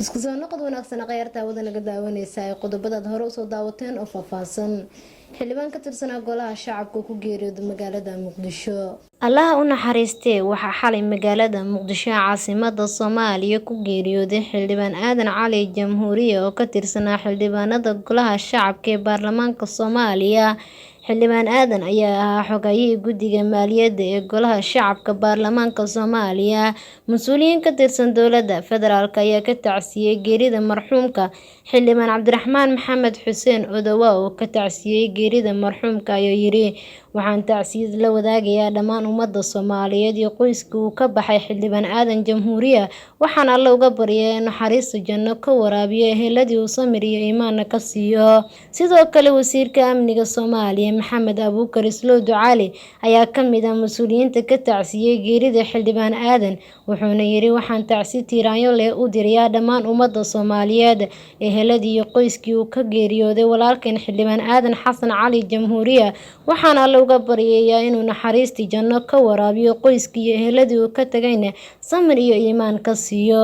Isku soo noqod wanaagsan, akhyaarta hawada naga daawaneysa, ee qodobadaad hore usoo daawateen oo faahfaahsan. Xildhibaan ka tirsanaa Golaha Shacabka ku geeriyooda magaalada Muqdisho. Allaha u naxariistee, waxaa xalay magaalada Muqdisho, caasimada Soomaaliya, ku geeriyooday Xildhibaan Aadan Cali Jamhuuriye oo ka tirsanaa xildhibaanada Golaha Shacabka ee baarlamaanka Soomaaliya. Xildhibaan Aadan ayaa ahaa xogayihii guddiga maaliyadda ee Golaha Shacabka baarlamaanka Soomaaliya. Mas-uuliyiin ka tirsan dowladda federaalk ayaa ka tacsiyey geerida marxuumka. Xildhibaan Cabdiraxmaan Maxamed Xuseen Odowa oo ka tacsiyey geerida marxuumka ayaa yiri: "Waxaan tacsiyad la wadaagayaa dhammaan ummadda Soomaaliyeed iyo qoyskii uu ka baxay Xildhibaan Aadan Jamhuuriye. Waxaan Alle uga baryayaa in naxariista janno ka waraabiyo, eheladii uu samir iyo iimaanna ka siiyo." Sidoo kale, wasiirka amniga Soomaaliya Maxamed Abuukar Islow Ducaali ayaa ka mid ah mas-uuliyiinta ka tacsiyey geerida Xildhibaan Aadan, wuxuuna yiri: "Waxaan tacsi tiiraanyo leh u dirayaa dhammaan ummadda Soomaaliyeed, eheladii iyo qoyskii uu ka geeriyooday walaalkeen Xildhibaan Aadan Xasan Cali Jamhuuriye. Waxaan Alle uga baryayaa inuu naxariistii janno ka waraabiyo, qoyskii iyo eheladii uu ka tagayna samir iyo iimaan ka siiyo."